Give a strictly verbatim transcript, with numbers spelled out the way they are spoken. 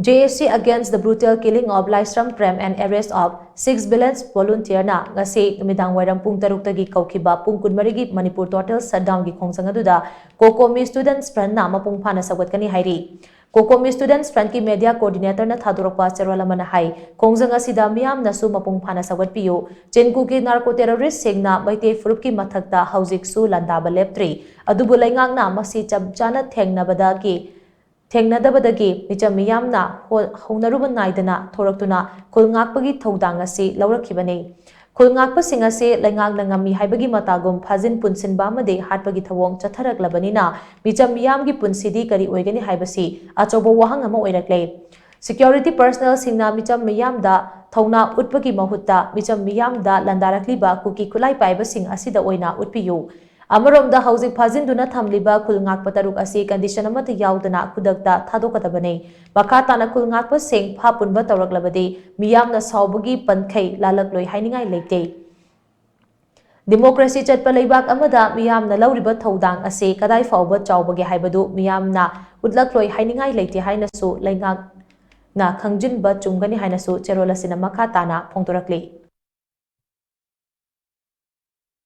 J A C Against the Brutal Killing of Laishram Prem and Arrest of Six Village Volunteer ꯅ ꯉꯁꯤ ꯅꯨꯃꯤꯗꯥꯡ ꯋꯥꯏꯔꯝ ꯄꯨꯡ ꯇꯔꯨꯛꯇꯒꯤ ꯀꯧꯈꯤꯕ ꯄꯨꯡ ꯀꯨꯟꯃꯔꯤꯒꯤ ꯃꯅꯤꯄꯨꯔ Total Shutdown ꯒꯤ ꯈꯣꯡꯖꯪ ꯑꯗꯨꯗ COCOMI Students Front ꯅ ꯃꯄꯨꯡ ꯐꯥꯅ ꯁꯧꯒꯠꯀꯅꯤ ꯍꯥꯏꯔꯤ꯫ COCOMI Students Front ꯀꯤ Media Coordinator ꯅ ꯊꯥꯗꯣꯔꯛꯄ ꯆꯦꯔꯣꯜ ꯑꯃꯅ ꯍꯥꯏ, ꯈꯣꯡꯖꯪ ꯑꯁꯤꯗ ꯃꯤꯌꯥꯝꯅꯁꯨ ꯃꯄꯨꯡ ꯐꯥꯅ ꯁꯧꯒꯠꯄꯤꯌꯨ꯫ ꯆꯤꯟ ꯀꯨꯀꯤ narco terrorist ꯁꯤꯡꯅ ꯃꯩꯇꯩ ꯐꯨꯔꯨꯞꯀꯤ ꯃꯊꯛꯇ ꯍꯧꯖꯤꯛꯁꯨ ꯂꯥꯟꯗꯥꯕ ꯂꯦꯞꯇ꯭ꯔꯤ꯫ ꯑꯗꯨꯕꯨ ꯂꯩꯉꯥꯛꯅ ꯃꯁꯤ ꯆꯞ ꯆꯥꯅ ꯊꯦꯡꯅꯕꯗꯒꯤ ꯊꯦꯡꯅꯗꯕꯗꯒꯤ ꯃꯤꯆꯝ ꯃꯤꯌꯥꯝꯅ ꯍꯣ-, ꯍꯧꯅꯔꯨꯕ ꯅꯥꯏꯗꯅ ꯊꯣꯔꯛꯇꯨꯅ ꯈꯨꯜ ꯉꯥꯛꯄꯒꯤ ꯊꯧꯗꯥꯡ ꯑꯁꯤ ꯂꯧꯔꯛꯈꯤꯕꯅꯤ꯫ ꯈꯨꯜ ꯉꯥꯛꯄꯁꯤꯡ ꯑꯁꯤ ꯂꯩꯉꯥꯛꯅ ꯉꯝꯃꯤ ꯍꯥꯏꯕꯒꯤ ꯃꯇꯥꯒꯨꯝ ꯐꯥꯖꯤꯟ ꯄꯨꯟꯁꯤꯟꯕ ꯑꯃꯗꯤ ꯍꯥꯠꯄꯒꯤ ꯊꯧꯑꯣꯡ ꯆꯠꯊꯔꯛꯂꯕꯅꯤꯅ ꯃꯤꯆꯝ ꯃꯤꯌꯥꯝꯒꯤ ꯄꯨꯟꯁꯤꯗꯤ ꯀꯔꯤ ꯑꯣꯏꯒꯅꯤ ꯍꯥꯏꯕꯁꯤ ꯑꯆꯧꯕ ꯋꯥꯍꯪ ꯑꯃ ꯑꯣꯏꯔꯛꯂꯦ꯫ Security personnel ꯁꯤꯡꯅ ꯃꯤꯆꯝ ꯃꯤꯌꯥꯝꯗ ꯊꯧꯅꯥ ꯎꯠꯄꯒꯤ ꯃꯍꯨꯠꯇ ꯃꯤꯆꯝ ꯃꯤꯌꯥꯝꯗ ꯂꯥꯟꯗꯥꯔꯛꯂꯤꯕ ꯀꯨꯀꯤ ꯈꯨꯠꯂꯥꯏ ꯄꯥꯏꯕꯁꯤꯡ ꯑꯁꯤꯗ ꯑꯣꯏꯅ ꯎꯠꯄꯤꯌꯨ꯫ ꯑꯃꯔꯣꯝꯗ ꯍꯧꯖꯤꯛ ꯐꯥꯖꯤꯟꯗꯨꯅ ꯊꯝꯂꯤꯕ ꯈꯨꯜ ꯉꯥꯛꯄ ꯇꯔꯨꯛ ꯑꯁꯤ condition ꯑꯃꯠꯇ ꯌꯥꯎꯗꯅ ꯈꯨꯗꯛꯇ ꯊꯥꯗꯣꯛꯀꯗꯕꯅꯤ꯫ ꯃꯈꯥ ꯇꯥꯅ ꯈꯨꯜ ꯉꯥꯛꯄꯁꯤꯡ ꯐꯥ ꯄꯨꯟꯕ ꯇꯧꯔꯛꯂꯕꯗꯤ ꯃꯤꯌꯥꯝꯅ ꯁꯥꯎꯕꯒꯤ ꯄꯟꯈꯩ ꯂꯥꯜꯂꯛꯂꯣꯏ ꯍꯥꯏꯅꯤꯡꯉꯥꯏ ꯂꯩꯇꯦ꯫ Democracy ꯆꯠꯄ ꯂꯩꯕꯥꯛ ꯑꯃꯗ ꯃꯤꯌꯥꯝꯅ ꯂꯧꯔꯤꯕ ꯊꯧꯗꯥꯡ ꯑꯁꯤ ꯀꯗꯥꯏ ꯐꯥꯎꯕ ꯆꯥꯎꯕꯒꯦ ꯍꯥꯏꯕꯗꯨ ꯃꯤꯌꯥꯝꯅ ꯎꯠꯂꯛꯂꯣꯏ ꯍꯥꯏꯅꯤꯡꯉꯥꯏ ꯂꯩꯇꯦ ꯍꯥꯏꯅꯁꯨ ꯂꯩꯉꯥꯛꯅ ꯈꯪꯖꯤꯟꯕ ꯆꯨꯝꯒꯅꯤ ꯍꯥꯏꯅꯁꯨ ꯆꯦꯔꯣꯜ ꯑꯁꯤꯅ ꯃꯈꯥ ꯇꯥꯅ ꯐꯣꯡꯗꯣꯔꯛꯂꯤ꯫